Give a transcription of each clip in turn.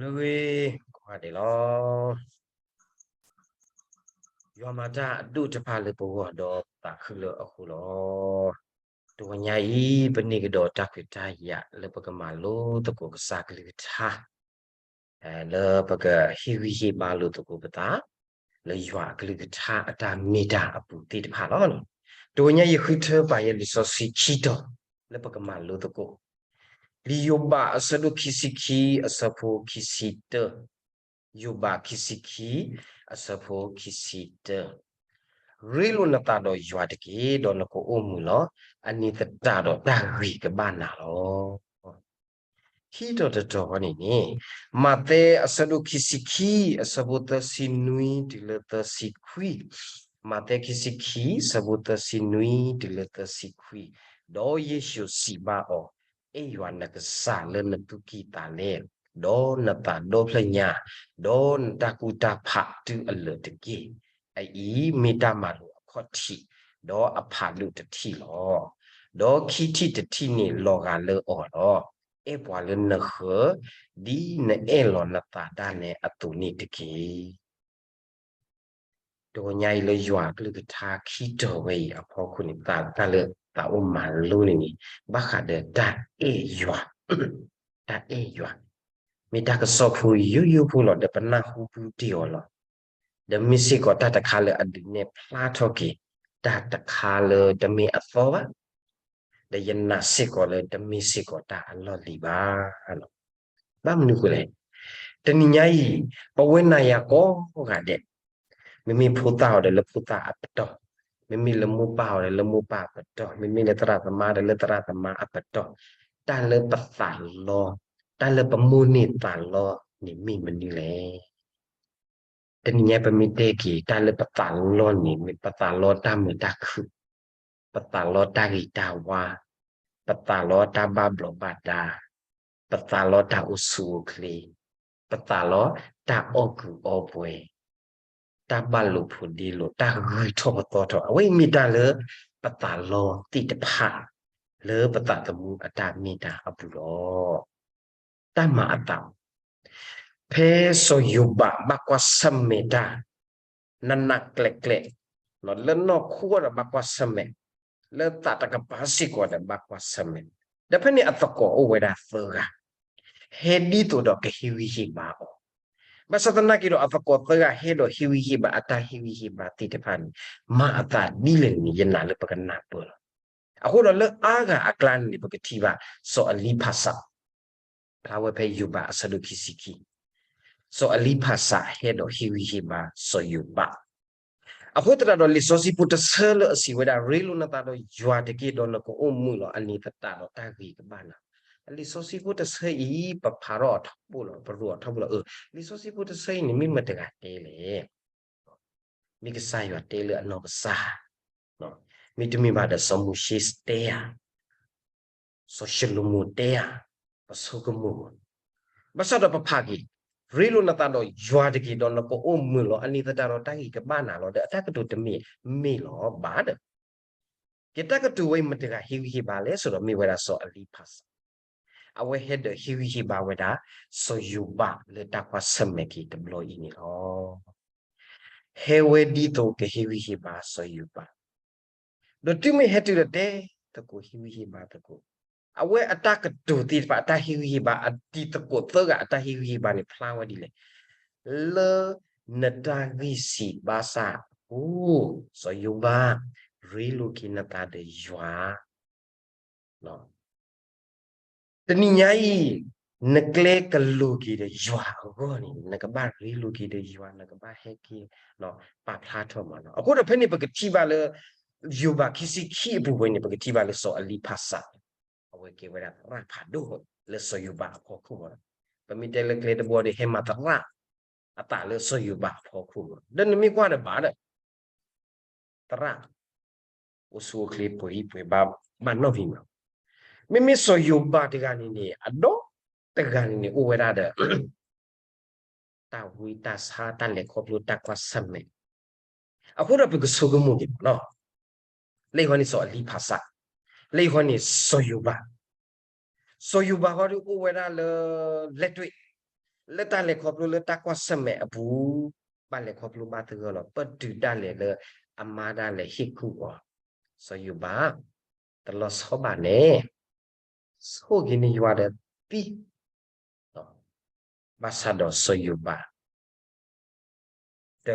လၢဂ့ၤ ကိးဂၤဒဲးလီၤ. ယွၤမၤတၢ်အဒိၣ်တဖၣ်လၢပဂီၢ်ဒီးသးခုလၢအဃိလီၤ. တဂီၤညါအံၤ ပန့ၢ်ကဒီးတၢ်ခွဲးတၢ်ယာ်လၢပကမၤလိသကိးကစၢ်ကလုၢ်ကထါ လၢပကဟ့ၣ်ဂံၢ်ဟ့ၣ်ဘါလိာ်သကိးပသး လၢယွၤအကလုၢ်ကထါအတၢ်မ့ၢ်တၢ်အပူၤသ့ၣ်တဖၣ်လီၤ. တဂီၤညါယဃုထၢပာ်ယဲလံာ်စီဆှံခံတီၤ လၢပကမၤလိသကိး လံာ်ယိၤဘးအဆၢဒိၣ်ခံဆံခံ အဆၢဖိခံဆံတၢ, ယိၤဘးခံဆံခံ အဆၢဖိခံဆံတၢ, ရ့လိာ်နသးဒီးယွၤတက့ၢ်, ဒီးနကအိၣ်မုာ်လီၤ. အန့ၣ်သတးဒီးတၢ်ဂ့ၤကဘၣ်နၤလီၤ. ခံတီၤတတီၤဃီန့ၣ်န့ၣ်, မးသဲအဆၢဒိၣ်ခံဆံခံ အဆၢဖိသၢဆံနွံတုၤလၢသၢဆံခွံ, မးသဲခံဆံခံ အဆၢဖိသၢဆံနွံတုၤလၢသၢဆံခွံ, ဒီးယ့ၣ်ၡူးစံးဘၣ်အီၤ, အဲၣ်ယွၤနကစၢ်လၢနသူၣ်ကံၢ်သးလဲ, ဒီးနသးဒီဖျၢၣ်ညါ, ဒီးနတၢ်ကူၣ်တၢ်ဖးတုၤအလၢာ်တက့ၢ်. အအံၤမ့ၢ်တၢ်မၤလိာ်အခီၣ်ထံး, ဒီးအဖးဒိၣ်တထံၣ်လီၤ. ဒီးခံထံၣ်တထံၣ်န့ၣ်လီၤဂာ်လၢအီၤလီၤ. အဲၣ်ပှၤလၢနဃၢၤ, ဒ်နအဲၣ်လီၤနသးဒၣ်နဲအသိးန့ၣ်တက့ၢ်. တဂီၤညါအံၤလၢယွၤအကလုၢ်ကထါခံတီၤဝဲအံၤအဖီခိၣ်န့ၣ် တၢ်လၢသးအိၣ်မၤလိန့ၣ်န့ၣ် ဘၣ်ဃးဒီးတၢ်အဲၣ်ယွၤ, တၢ်အဲၣ်ယွၤ, မ့ၢ်တၢ်ကစီၣ်ဖိယိယိဖိလီၤ. ဒီးပနၢ်ဟူပူတ့ၢ်အီၤလီၤ. ဒီးမ့ၢ်စ့ၢ်ကီးတၢ်တခါလၢအဒုးနဲၣ်ဖျါထီၣ်က့ၤ တၢ်တခါလၢတမ့ၢ်အသီဘၣ်, ဒီးယနာ်စ့ၢ်ကီးလၢတမ့ၢ်စ့ၢ်ကီးတၢ်အလီၢ်လံၤဘၣ်. ဘၣ်မနုၤအဃိလဲၣ်, တနံၤညါအံၤ ပဝဲနၤယၤကိးဂၤဒဲး, မ့မ့ၢ်ဖိသၣ်အီၤဒီးလၢဖိသၣ်အပတီၢ်, မ့မ့ၢ်လၢမိၢ်ပၢ်အီၤဒီးလၢမိၢ်ပၢ်အပတီၢ်, မ့မ့ၢ်လၢသရၣ်သမါဒီးလၢသရၣ်သမါအပတီၢ်, တၢ်လၢပသးလီ, တၢ်လၢပမိၣ်န့ၢ်သးလီန့ၣ်မ့ၢ်မနုၤလဲၣ်. တနံၤညါပမ့ၢ်တဲက့ၤ တၢ်လၢပသးလီန့ၣ် မ့ၢ်ပသးလီတၢ်မုာ်တၢ်ခုၣ်, ပသးလီတၢ်ဂ့ၤတၢ်ဝါ, ပသးလီတၢ်ဘၣ်ဘျီးဘၣ်ဒါ, ပသးလီတၢ်အိၣ်ဆူၣ်အိၣ်ချ့, ပသးလီတၢ်အီၣ်ကုာ်အီပှဲၤ, တၢ်ဘၣ်လိာ်ဖိးဒ့လိာ်, တၢ်ဂုၤထီၣ်ပသီထီၣ်, အဝဲအံၤမ့ၢ်တၢ်လၢပသးလီသ့ၣ်တဖၣ် လၢပသးသမူအတၢ်မ့ၢ်တၢ်အပူၤလီၤ. တၢ်မၤအသး, ဖဲစီၤယိၤဘးဘၣ်ကွၢ်ဆၢၣ်မဲာ်တၢ် နးနးကျဲးကျဲး, လၢနီၢ်ခိဒီးဘၣ်ကွၢ်ဆၢၣ်မဲာ်, လၢသးတကပၤစ့ၢ်ကီးဒီးဘၣ်ကွၢ်ဆၢၣ်မဲာ်, ဒီးဖဲန့ၣ်အသကိးအိၣ်ဝဲဒၣ်သၢဂၤ, ဟဲဒ်သိးဒီးကဟ့ၣ်ဂံၢ်ဟ့ၣ်ဘါအီၤ, ဘၣ်ဆၣ်သနာ်က့ဒီး အသကိးသၢဂၤဟဲဒီးဟ့ၣ်ဂံၢ်ဟ့ၣ်ဘါအတၢ်ဟ့ၣ်ဂံၢ်ဟ့ၣ်ဘါသ့ၣ်တဖၣ်န့ၣ် မၤအသးဒ်လဲၣ်န့ၣ် ယနာ်လၢပကနၢ်ပၢၢ်လီၤ. အဃိဒီးလၢအါဂၤအကျါန့ၣ် ပကထံၣ်ဘၣ် စီၤအလံဖးစး ဖျါဝဲဖဲယိၤဘးအဆၢဒိၣ်ခံဆံခံ, စီၤအလံဖးစးဟဲဒီးဟ့ၣ်ဂံၢ်ဟ့ၣ်ဘါစီၤယိၤဘး, အဃိသတးဒီးလံာ်စီဆှံဖိတဆၢလၢအစံးဝဲဒၣ် ရ့လိာ်နသးဒီးယွၤတက့ၢ်ဒီးနကအိၣ်မုာ်လီၤအန့ၣ်သတးဒီးတၢ်ဂ့ၤကဘၣ်နၤ, လံာ်စီဆှံဖိတဆၢအံၤ ပဖးထီၣ်အီၤထီဘိလီၤ, ပရိၤအီၤထီဘိလီၤ, လံာ်စီဆှံဖိတဆၢအံၤန့ၣ်မ့ၢ်မတဂၤတဲလဲၣ် မ့ၢ်ကစၢ်ယွၤတဲလၢအနီၢ်ကစၢ်, မ့တမ့ၢ်ဘၣ်ဒီးစီၤမိၤၡ့တဲဧါ, စီၤၡလိၤမိၤတဲဧါ, ပဆိကမိၣ်, ဘၣ်ဆၣ်ဒီးပဖးက့ၤ, ရ့လိာ်နသးဒီးယွၤတက့ၢ်ဒီးနကအိၣ်မုာ်လီၤအန့ၣ်သတးဒီးတၢ်ဂ့ၤကဘၣ်နၤလီၤဒီး အတၢ်ကတိၤတမ့ၢ်မ့ၢ်လီၤဘၣ်ဒီး, ကဲတၢ်ကတိၤဝဲအံၤမတဂၤဟ့ၣ်ဂံၢ်ဟ့ၣ်ဘါလဲၣ်ဆိဒီးမ့ၢ်ဝဲဒၣ်စီၤအလံဖးစး, အဝဲဟဲဒီးဟ့ၣ်ဂံၢ်ဟ့ၣ်ဘါဝဲဒၣ် စီၤယိၤဘးလၢတၢ်ကွၢ်ဆၢၣ်မဲာ်က့ၤတဘျီအံၤန့ၣ်လီၤ. ဟဲဝဲဒ်သိးကဟ့ၣ်ဂံၢ်ဟ့ၣ်ဘါစီၤယိၤဘး, ဒီးတုၤမ့ၢ်ဟဲတုၤဒီးတဲသကိးဟ့ၣ်ဂံၢ်ဟ့ၣ်ဘါသကိး, အဝဲအတၢ်ကတိၤသ့ၣ်တဖၣ် အတၢ်ဟ့ၣ်ဂံၢ်ဟ့ၣ်ဘါအတံၤသကိးသၢဂၤအတၢ်ဟ့ၣ်ဂံၢ်ဟ့ၣ်ဘါန့ၣ်ဖျါဝဲဒ်လဲၣ်, လၢနတၢ်ဂံၢ်ဆံးဘါစၢ်အဃိ, စီၤယိၤဘး, ရ့လိာ်က့ၤနသးဒီးယွၤ တနံၤညါအံၤ, နကျဲကလိၤက့ၤဒီးယွၤအဂီၢ်န့ၣ် နကဘၣ်ရ့လိာ်က့ၤဒီးယွၤ နကဘၣ်ဟဲက့ၤ ပာ်ဖျါထီၣ်မးလီၤ. အဃိဒီးဖဲန့ၣ်ပကထံၣ်ဘၣ်လၢ ယိၤဘးခံဆံခံအပူၤဝဲန့ၣ် ပကထံၣ်ဘၣ်လၢစီၤအလံဖးစး, အဝဲကဲဝဲဒၣ်သရၣ်ဖးဒိၣ်လၢစီၤယိၤဘးအဖီခိၣ်မးလီၤ. ပမ့ၢ်တဲလၢကျဲတဘိဒီး ဟဲမၤသရၣ်အသးလၢစီၤယိၤဘးအဖီခိၣ်မးလီၤ. ဒီးနမ့ၢ်ကွၢ်ဒီးဘၣ်ဒီး သရၣ် အိၣ်ဆူၣ်အိၣ်ချ့ပှဲၤအံၤပှဲၤဘၣ် ဘၣ်နီၣ်ဖံးမး, မ့မ့ၢ်စီၤယိၤဘးတဂၤန့ၣ်န့ၣ် အဒီတဂၤန့ၣ်န့ၣ် အိၣ်ဝဲဒၣ်ဒီး တၢ်ဝံတၢ်ဆါ တၢ်လဲၤခီဖျိ တၢ်ကွၢ်ဆၢၣ်မဲာ်, အဃိဒီးပကဆိကမိၣ်က့ၤမးလီၤ. လၢယဃီန့ၣ်စီၤအလံဖးစး, လၢယဃီန့ၣ်စီၤယိၤဘး, စီၤယိၤဘးဃီဒီးအိၣ်ဝဲဒၣ်လၢ လဲၤတွ့ၣ် လၢတၢ်လဲၤခီဖျိလၢတၢ်ကွၢ်ဆၢၣ်မဲာ်အပူၤ, ဘၣ်လဲၤခီဖျိဘၣ်သဂၢၢ်လီၤ. ပတုာ်ဒၣ်လဲာ်လၢအမါဒၣ်လဲာ်ဟ့ၣ်ကူၣ်အီၤ, စီၤယိၤဘး တလီၤဆီဘၣ်န့ၣ်, ဆိၣ်ဂ့ၤန့ၢ်ယွၤဒီးသံ, ဘၣ်ဆၣ်ဒီးစီၤယိၤဘး တ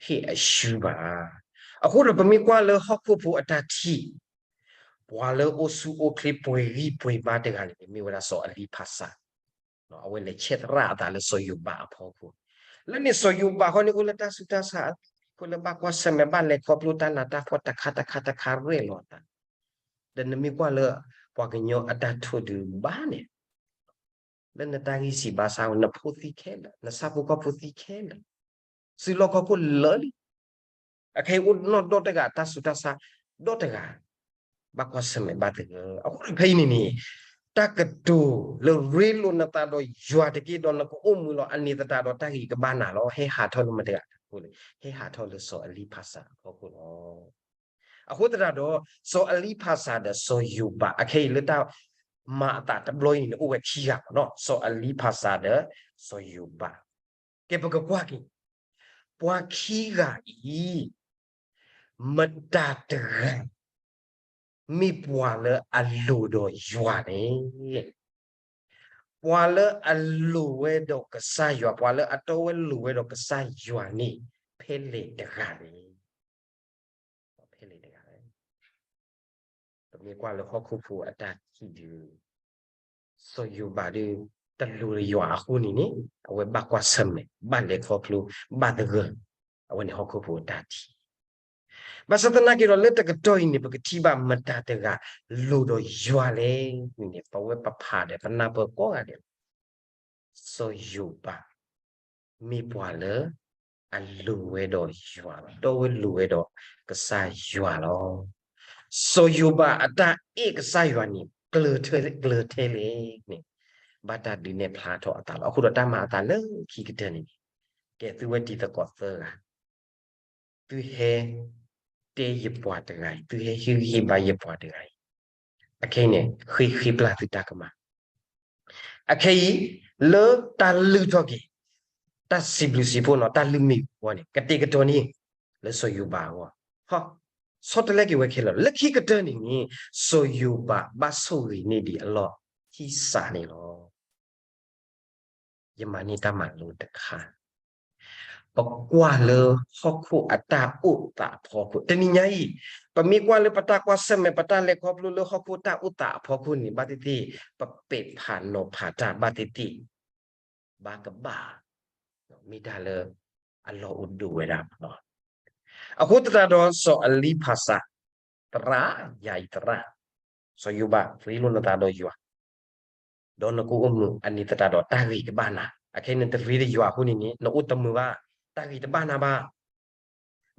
ဟ့ၣ်အရှုံးဘၣ်. အဃိဒီးပမ့ၢ်ကွၢ်လၢဟီၣ်ခိၣ်ဖိအတၢ်ထံၣ်, ပှၤလၢအိၣ်ဆူၣ်အိၣ်ချ့ပှဲၤဂံၢ်ပှဲၤဘါတဂၤန့ၣ် မ့ၢ်ဝဲဒၣ်စီၤအလံဖးစး, အဝဲလဲၤဆဲးသရၣ်အသးလၢစီၤယိၤဘးအဖီခိၣ်, လၢန့ၣ်စီၤယိၤဘးဃီန့ၣ် အိၣ်လၢတၢ်ဆူးတၢ်ဆါအဃိ လၢဘၣ်ကွၢ်ဆၢၣ်မဲာ် ဘၣ်လဲၤခီဖျိတၢ်နးတၢ်ဖှီၣ်တခါတခါတခါရဲၣ်လီၤအသး, ဒီးနမ့ၢ်ကွၢ်လၢပှၤကညီအတၢ်ထိၣ်ဒုးဘၣ်န့ၣ် လၢနတၢ်ဂံၢ်စၢ်ဘါစၢ် နဖိသံခဲလၢာ်, နဆၣ်ဖိကီၢ်ဖိသံခဲလၢာ်, စုလီၢ်ခီၣ်ခိၣ်လၢာ်လံ, အခဲအံၤအိၣ်နီၢ်ဒီတဂၤ တၢ်ဆူးတၢ်ဆါဒီတဂၤ, ဘၣ်ကွၢ်ဆၢၣ်မဲာ်ဘၣ်သဂၢၢ်. အဃိဒီးဖဲအံၤန့ၣ်န့ၣ်, တၢ်ကတိၤလၢရ့လိာ်နသးဒီးယွၤတက့ၢ်ဒီး နကအိၣ်မူလီၤအန့ၣ်သတးဒီး တၢ်ဂ့ၤကဘၣ်နၤလီၤ. ဟဲဟးထီၣ်လၢမတၤတဂၤအဖီခိၣ်လဲၣ်, ဟဲဟးထီၣ်လၢစီၤအလံဖးစးအဖီခိၣ်လီၤ. အဃိသတးဒီး စီၤအလံဖးစးဒီးစီၤယိၤဘး အခဲအံၤလၢတၢ်မၤအသးတဘျီအံၤန့ၣ် အိၣ်ဝဲခံဂၤလီၤ. စီၤအလံဖးစးဒီးစီၤယိၤဘး, ကဲပကကွၢ်က့ၤ, ပှၤခံဂၤအံၤ မတၤတဂၤ မ့ၢ်ပှၤလၢအလိၤဒီးယွၤန့ၣ်, ပှၤလၢအလိၤဝဲဒီးကစၢ်ယွၤ, ပှၤလၢအတီဝဲလိၤဝဲဒီးကစၢ်ယွၤန့ၣ် ဖဲလဲၣ်တဂၤလဲၣ်. ဖဲလဲၣ်တဂၤလဲၣ်. ပမ့ၢ်ကွၢ်လၢဟီၣ်ခိၣ်ဖိအတၢ်ထံၣ်ဒီး စီၤယိၤဘးဒီး တလိၤယွၤအဃိန့ၣ်န့ၣ် အဝဲဘၣ်ကွၢ်ဆၢၣ်မဲာ် ဘၣ်လဲၤခီဖျိ ဘၣ်သဂၢၢ်, အဝဲန့ၣ်ဟီၣ်ခိၣ်ဖိအတၢ်ထံၣ်. ဘၣ်ဆၣ်သနာ်က့ဒီး လၢတကတီၢ်အံၤန့ၣ် ပကထံၣ်ဘၣ်မတၤတဂၤလိၤဒီးယွၤလဲၣ်န့ၣ် ပဝဲပဖးဒီးပနၢ်ပၢၢ်ကိးဂၤဒဲးလီၤ. စီၤယိၤဘး မ့ၢ်ပှၤလၢအလိၤဝဲဒီးယွၤလီၤ, တီဝဲလိၤဝဲဒီးကစၢ်ယွၤလီၤ. စီၤယိၤဘးအတၢ်အဲၣ်ကစၢ်ယွၤန့ၣ် ကျၢၤထဲလဲၣ်န့ၣ် ဘၣ်တၢ်ဒုးနဲၣ်ဖျါထီၣ်အသးလီၤ. အဃိဒီးတၢ်မၤအသးလၢခံကတၢၢ်န့ၣ်န့ၣ် ကဲသုဝဲတံၤသကိးသၢဂၤ သုဟဲတဲယပှၤတဂၤအံၤ, သုဟဲဟ့ၣ်ဂံၢ်ဟ့ၣ်ဘါယပှၤတဂၤအံၤ, အခဲအံၤန့ၣ် ဃ့ဃ့ပျၢ်သုတၢ်ကမၣ်. အခဲအံၤ လၢတၢ်လုၢ်ထီၣ်က့ၤ တၢ်စံးဘျုးစံးဖှိၣ်နီၤ တၢ်လုၢ်မ့ၢ်အဂီၢ်န့ၣ် ကတဲာ်ကတီၤန့ၣ် လၢစီၤယိၤဘးအဂီၢ်, ဟီ, ဆီတလဲက့ၤဝဲခဲလၢာ်. လၢခံကတၢၢ်န့ၣ်န့ၣ် စီၤယိၤဘးဘၣ်ဆိၣ်ဂ့ၤန့ၢ်ဒံးအလီၢ်ခံစးန့ၣ်လီၤ. ယမၤန့ၢ်တၢ်မၤလိတခါ, ပကွၢ်လၢဟီၣ်ခိၣ်အတၢ်အိၣ်သးအဖီခိၣ် တနံၤညါအံၤ, ပမ့ၢ်ကွၢ်လၢပတၢ်ကွၢ်ဆၢၣ်မဲာ် ပတၢ်လဲၤခီဖျိလၢဟီၣ်ခိၣ်တၢ်အိၣ်သးအဖီခိၣ်န့ၣ် ဘၣ်သ့ၣ်သ့ၣ် ပပဲာ်ဖးနီၤဖးတၢ်ဘၣ်သ့ၣ်သ့ၣ် ဘၣ်ကဘၣ် မ့ၢ်တၢ်လၢအလီၢ်အိၣ်ဒိၣ်ဝဲဒၣ်လီၤ. အဃိသတးဒီးစီၤအလံဖးစး သရၣ်, ယၤအံၤသရၣ်, စီၤယိၤဘး ရ့လိာ်နသးဒီးယွၤ, ဒီးနကအိၣ်မုာ်အန့ၣ်သတးဒီး တၢ်ဂ့ၤကဘၣ်နၤ. အခဲအံၤနတရ့ဒီးယွၤအဃိန့ၣ်န့ၣ် နအိၣ်တမုာ်ဘၣ်, တၢ်ဂ့ၤတဘၣ်နၤဘၣ်.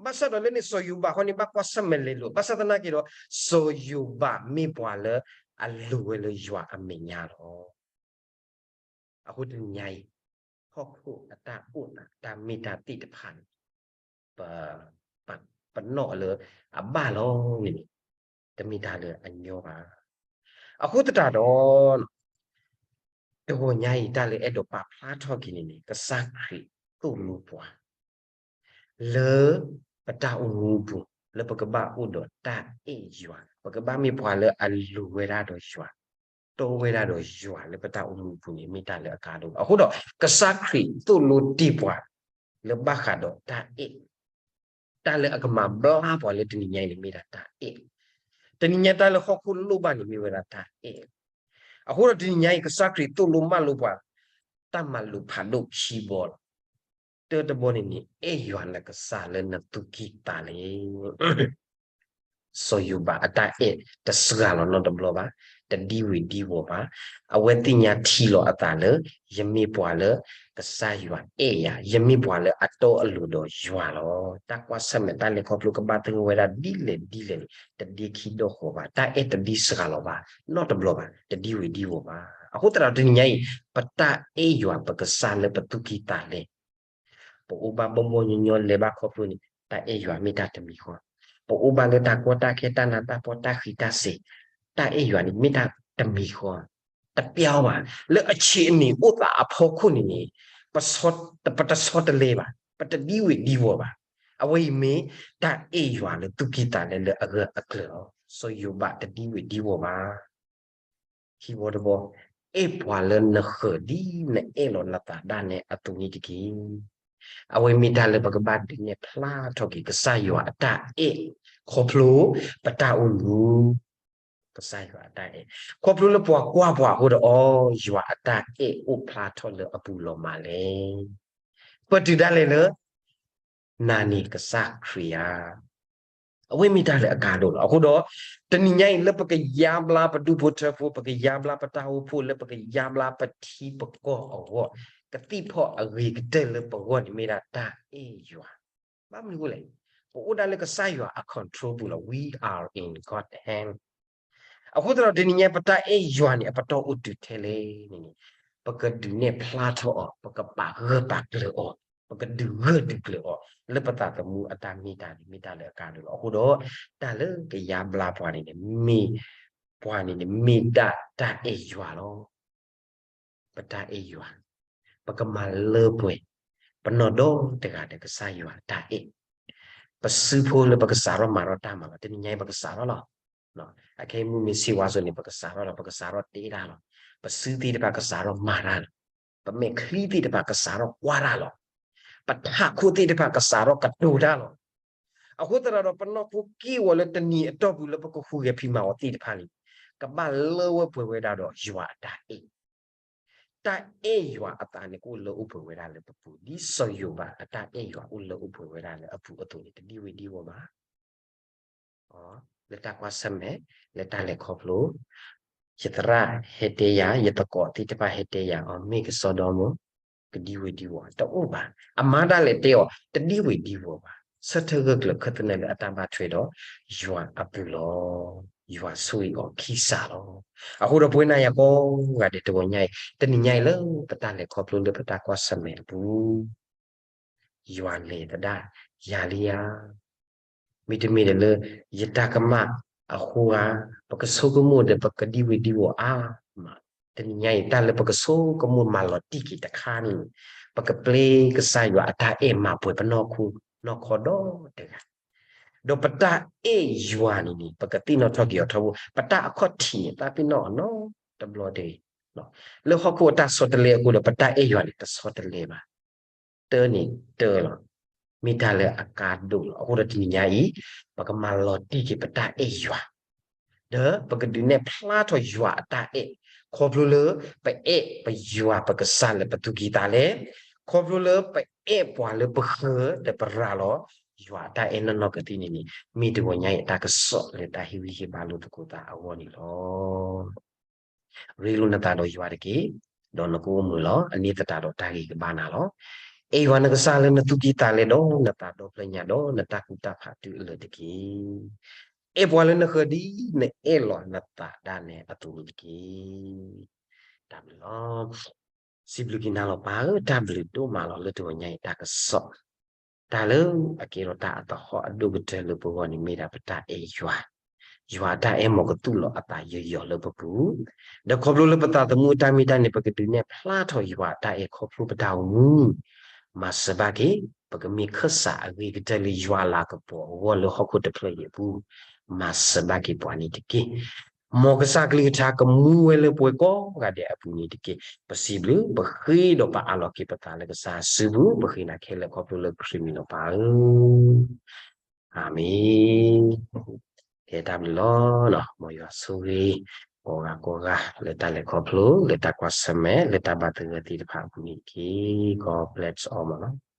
ဘၣ်ဆၣ်ဒီးလၢန့ၣ် စီၤယိၤဘးဃီန့ၣ် ဘၣ်ကွၢ်ဆၢၣ်မဲာ်လဲၤလိာ်, ဘၣ်ဆၣ်သနာ်က့ဒီး စီၤယိၤဘးမ့ၢ်ပှၤလၢအလိၤဝဲလၢယွၤအမဲာ်ညါလီၤ. အဃိတနံၤညါအံၤ ဟီၣ်ခိၣ်အတၢ်အိၣ်သး တၢ်မ့ၢ်တၢ်သ့ၣ်တဖၣ်န့ၣ် ပ ပ ပနီၣ်လၢအဘၣ်လီၤန့ၣ်န့ၣ် တမ့ၢ်တၢ်လၢအညီဘၣ်. အဃိသတးဒီး တဂီၤညါအံၤ တၢ်လၢအဲၣ်ဒိးပာ်ဖျါထီၣ်က့ၤန့ၣ်န့ၣ် ကစၢ်ခရံာ်သိၣ်လိပှၤ လၢပတၢ်အိၣ်မူအပူၤ လၢပကဘၣ်အိၣ်ဒီးတၢ်အဲၣ်ယွၤ, ပကဘၣ်မ့ၢ်ပှၤလၢအလိၤဝဲဒၣ်ဒီးယွၤ, တီဝဲဒၣ်ဒီးယွၤလၢပတၢ်အိၣ်မူအပူၤန့ၣ် မ့ၢ်တၢ်လၢအကါဒိၣ်. အဃိဒီး ကစၢ်ခရံာ်သိၣ်လိတ့ၢ်ပှၤ လၢဘၣ်ဃးဒီးတၢ်အဲၣ်, တၢ်လၢအကမၤဘျါပှၤလၢတနံၤညါအံၤန့ၣ် မ့ၢ်ဒၣ်တၢ်အဲၣ်, တနံၤညါတၢ်လၢဟီၣ်ခိၣ်လိၣ်ဘၣ်န့ၣ် မ့ၢ်ဝဲဒၣ်တၢ်အဲၣ်. အဃိဒီးတနံၤညါအံၤ ကစၢ်ခရံာ်သိၣ်လိမၢလိပှၤ တၢ်မၤလိာ်ဖးဒိၣ်ခံဘီလီၤ. တၢတဘီန့ၣ်န့ၣ် အဲၣ်ယွၤနကစၢ်လၢနသူၣ်ကံၢ်သးလဲ. စီၤယိၤဘးအတၢ်အဲၣ်တစှၤလီၤနီတဘျီဘၣ်, တဒံဝ့ၤဒံဝီၤဘၣ်. အဝဲသ့ၣ်ညါထံလီၤအသးလၢ ယမ့ၢ်ပှၤလၢကစၢ်ယွၤအဲၣ်ယၤ, ယမ့ၢ်ပှၤလၢအတီအလိၤဒီးယွၤလီၤ. တၢ်ကွၢ်ဆၢၣ်မဲာ်တၢ်လဲၤခီဖျိကဘၣ်သဂၢၢ်ဝဲဒၣ်ဒ်လဲၣ်ဒ်လဲၣ်န့ၣ် တဒ့ခံဒီၣ်ဃီဘၣ်, တၢ်အဲၣ်တဒံစှၤလီၤဘၣ်နီတဘျီဘၣ်, တဒံဝ့ၤဒံဝီၤဘၣ်. အဃိသတးဒီးတနံၤညါအံၤ ပတၢ်အဲၣ်ယွၤပကစၢ်လၢပသူၣ်ကံၢ်သးလဲ ပအိၣ်ဘၣ်ဘီဘီညီညီလဲၤဘၣ်ခီဖျိန့ၣ် တၢ်အဲၣ်ယွၤမ့ၢ်တၢ်တမံၤဃီ, ပအိၣ်ဘၣ်လၢတၢ်ကီတၢ်ခဲတၢ်နးတၢ်ဖှီၣ်တၢ်ဃံးတၢ်စ့ၤ, တၢ်အဲၣ်ယွၤန့ၣ်မ့ၢ်တၢ်တမံၤဃီ, တၢ် ပတပျါအီၤဘၣ်, လၢအဆံးအနံၣ်အိၣ်သးအဖီခိၣ်န့ၣ်န့ၣ်, ပတဆီတလဲဘၣ်, ပတဒံဝ့ၤဒံဝီၤဘၣ်. အဝဲအံၤမ့ၢ်တၢ်အဲၣ်ယွၤလၢသူၣ်ကံၢ်သးလဲလၢအဂၢၢ်အကျၢၤလီၤ. စီၤယိၤဘးတဒံဝ့ၤဒံဝီၤဘၣ်. ခံဘီတဘီ, အဲၣ်ပှၤလၢနဃၢၤဒ်နအဲၣ်လီၤနသးဒၣ်နဲအသိးန့ၣ်တက့ၢ်. အဝဲမ့ၢ်တၢ်လၢပကဘၣ်ဒုးနဲၣ်ဖျါထီၣ်က့ၤကစၢ်ယွၤအတၢ်အဲၣ် ခီဖျိပတၢ်အိၣ်မူ ကစၢ်ယွၤအတၢ်အဲၣ်, ခီဖျိလၢပှၤကွၢ်ပှၤအဃိဒီးအီၤ ယွၤအတၢ်အဲၣ်အိၣ်ဖျါထီၣ်လၢအပူၤလီၤမးလဲၣ်. ပတုၤဒၣ်လဲာ်လၢ နၤန့ၣ်ကစၢ်ခရံာ်ဧါ. အဝဲမ့ၢ်တၢ်လၢအကါဒိၣ်လီၤ. အဃိဒီး တနံၤညါအံၤလၢပကယါဘျါပဒူၣ်ဖိထၢဖိ, ပကယါဘျါပတၢ်အိၣ်ဖှိၣ်, လၢပကယါဘျါပထံပကီၢ်အဂီၢ်, ကသံၣ်ဖီၣ်အဂ့ၤကတၢၢ်လၢပဂီၢ်န့ၣ်မ့ၢ်ဒၣ်တၢ်အဲၣ်ယွၤ. ဘၣ်မနုၤအဃိလဲၣ်, ပအိၣ်ဒၣ်လၢကစၢ်ယွၤအ control ပူၤလီၤ. We are in God hand. အဃိသတးဒီးတနံၤညါ ပတၢ်အဲၣ်ယွၤန့ၣ် အပတီၢ်အိၣ်တုၤထဲလဲၣ်န့ၣ်န့ၣ်, ပကဒုးနဲၣ်ဖျါထီၣ်အီၤ, ပကပာ်ဂၢၢ်ပာ်ကျၢၤအီၤ, ပကဒုးဂၢၢ်ဒုးကျၢၤအီၤ လၢပသးသမူအတၢ်မ့ၢ်တၢ်န့ၣ် မ့ၢ်တၢ်လၢအကါဒိၣ်လီၤ. အဃိဒီး တၢ်လၢကယါဘျါပှၤန့ၣ်န့ၣ် မ့ၢ်ပှၤန့ၣ်န့ၣ် မ့ၢ်ဒၣ်တၢ်အဲၣ်ယွၤလီၤ. ပတၢ်အဲၣ်ယွၤ, ပကမၤလၢပှဲၤ ပနီၢ်ဒီတဂၤဒီးကစၢ်ယွၤအတၢ်အဲၣ်, ပစုဖိလၢပကစးထီၣ်မၤထီၣ်တၢ်မၤလီၤ. တနံၤညါအံၤပကစးထီၣ်လီၤ. အခဲအံၤမုၢ်မ့ၢ်ဆ့ဝါစိၤန့ၣ် ပကစးထီၣ်လီၤ, ပကစးထီၣ်တ့တၢ်လီၤ. ပစုသ့ၣ်တဖၣ်ကစးထီၣ်မၤတၢ်လီၤ. ပမဲာ်ချံသ့ၣ်တဖၣ်ကစးထီၣ်ကွၢ်တၢ်လီၤ. ပထးခိၣ်သ့ၣ်တဖၣ်ကစးထီၣ်ကတိၤတၢ်လီၤ. အဃိသတးဒီး ပနီၢ်ခိက့ၢ်ဂီၤလၢတနံၤအတီၢ်ပူၤလၢပကဟူးဂဲၤဖံးမၤအီၤသ့ၣ်တဖၣ်န့ၣ် ကဘၣ်လၢဝဲပှဲၤဝဲဒၣ်ဒီးယွၤအတၢ်အဲၣ်, တၢ်အဲၣ်ယွၤအသးန့ၣ် ကအိၣ်လၢအိၣ်ပှဲၤဝဲဒၣ်လၢပပူၤ, ဒ်စီၤယိၤဘးအတၢ်အဲၣ်ယွၤအိၣ်လၢအိၣ်ပှဲၤဝဲဒၣ်လၢအပူၤအသိးန့ၣ် တဒံဝ့ၤဒံဝီၤဘၣ်. လၢတၢ်ကွၢ်ဆၢၣ်မဲာ်, လၢတၢ်လဲၤခီဖျိ, ယသရၣ်ဟဲတဲယၤ, ယသကိးသ့ၣ်တဖၣ်ဟဲတဲယၤ, အီၤမ့ၢ်ကစီဒီမါ, ကဒံဝ့ၤဒံဝီၤ, တအိၣ်ဘၣ်. အမါဒၣ်လဲာ်တဲအီၤ တဒံဝ့ၤဒံဝီၤဘၣ်. ဆၢထၢၣ်ဂၢၢ်ကျၢၤခၢၣ်သနၢၣ်လၢအတၢ်ဘၣ်ထွဲဒီး ယွၤအပူၤလီၤ. ယွၤဆိၣ်ဂ့ၤအီၤခံစးလီၤ. အဃိဒီးပဝဲနၤယၤကိးဂၤဒဲးတဂီၤညါအံၤ, တနံၤညါအံၤလၢပတၢ်လဲၤခီဖျိလၢပတၢ်ကွၢ်ဆၢၣ်မဲာ်အပူၤ ယွၤလဲၤသဒၣ်ယၤလံဧါ. မ့တမ့ၢ်ဒီးလၢ ယတၢ်ကမၣ်အဃိဧါ, ပကဆိကမိၣ်ဒီးပကဒံဝ့ၤဒံဝီၤအါမး, တနံၤညါအံၤ တၢ်လၢပကဆိကမိၣ်မၤလီၤတံၢ်က့ၤတခါန့ၣ်, ပကပျဲကစၢ်ယွၤအတၢ်အဲၣ်မၤပှဲၤပနီၢ်ခိနီၢ်ခီဒီတဂၤ, ဒီးပတၢ်အဲၣ်ယွၤန့ၣ်န့ၣ် ပကသ့ၣ်နီၣ်ထီၣ်က့ၤအီၤထီဘိ, ပတၢ်အခီၣ်ထံးန့ၣ် သးပ့ၤနီၣ်အီၤနီတဘျီတဂ့ၤ. လၢဟီၣ်ခိၣ်အတၢ်ဆီတလဲအဃိဒီး ပတၢ်အဲၣ်ယွၤန့ၣ် တဆီတလဲဘၣ်. တၢ်န့ၣ်တၢ်လီၤ, မ့ၢ်တၢ်လၢအကါဒိၣ်လီၤ. အဃိဒီးတနံၤညါအံၤ ပကမၤလီၤတံၢ်က့ၤပတၢ်အဲၣ်ယွၤ, ဒီးပကဒုးနဲၣ်ဖျါထီၣ်ယွၤအတၢ်အဲၣ်, ခီဖျိလၢပအဲၣ်ပယွၤပကစၢ်လၢပသူၣ်ကံၢ်သးလဲ, ခီဖျိလၢပအဲၣ်ပှၤလၢပဃၢၤဒီးပရၤလီၤ ယွၤအတၢ်အဲၣ်နီၢ်နီၢ်ကသံၣ်န့ၣ်န့ၣ် မ့ၢ်တဂီၤညါအံၤတၢ်ကစီၣ်လၢတၢ်ဟ့ၣ်ဂံၢ်ဟ့ၣ်ဘါလိာ်သကိးသးအဂီၢ်န့ၣ်လီၤ. ရ့လိာ်နသးဒီးယွၤတက့ၢ်, ဒီးနကအိၣ်မုာ်လီၤ. အန့ၣ်သတးဒီးတၢ်ဂ့ၤကဘၣ်နၤလီၤ. အဲၣ်ယွၤနကစၢ်လၢနသူၣ်ကံၢ်သးလဲဒီးနသးဒီဖျၢၣ်ညါဒီးနတၢ်ကူၣ်တၢ်ဖးတုၤအလၢာ်တက့ၢ်. အဲၣ်ပှၤလၢနဃၢၤဒ်နအဲၣ်လီၤနသးဒၣ်နဲအသိးန့ၣ်တက့ၢ်. တၢ်ဘျုးလီၤ. စံးဘျုးက့ၤနၤလီၤပၢ်ဧၢ, တၢ်ဘျုးဒိၣ်မးလီၤလၢတဂီၤညါအံၤတၢ်ကစီၣ်, တၢ်လၢအကဲထီၣ်တၢ်အသဟီၣ်အဒိၣ်ကတၢၢ်လၢပဂီၢ်န့ၣ်မ့ၢ်ဒၣ်ပတၢ်အဲၣ်ယွၤ, ယွၤအတၢ်အဲၣ်မ်ကသူၣ်လီၤအသးယီၤယီၤလၢပပူၤ, ဒီးခီဖျိလၢပသးသမူအတၢ်မ့ၢ်တၢ်န့ၣ် ပကဒုးနဲၣ်ဖျါထီၣ်ယွၤအတၢ်အဲၣ်ခီဖျိပတၢ်အိၣ်မူ, မၤစၢၤဘၣ်က့ၤ ပကမ့ၢ်ခၢၣ်စးအဂ့ၤကတၢၢ်လၢယွၤအလၤကပီၤအဂီၢ်လၢဟီၣ်ခိၣ်တဖျၢၣ်အံၤအပူၤ, မၤစၢၤဘၣ်က့ၤပှၤန့ၣ်တက့ၢ်. မ်ကစၢ်ကလုၢ်ကထါကမူဝဲလၢပှဲၤကိးဂၤဒဲးအပူၤန့ၣ်တက့ၢ်. ပစံးဘျုး ပဃ့ဒီးပအးလီၤက့ၤပသးလၢကစၢ်စုပူၤ, ပဃ့နၤခဲလၢာ်ခီဖျိလၢခရံာ်မံၤလီၤပၢ်ဧၢ, အၤမ့ၣ်. ကဲတၢ်ဘျုးလီၤ, မ်ယွၤဆိၣ်ဂ့ၤ ကိးဂၤကိးဂၤ လၢတၢ်လဲၤခီဖျိ လၢတၢ်ကွၢ်ဆၢၣ်မဲာ် လၢတၢ်ဘၣ်သဂၢၢ်သ့ၣ်တဖၣ်အပူၤန့ၣ်တက့ၢ်. God bless all မ့ၢ်နီၤ.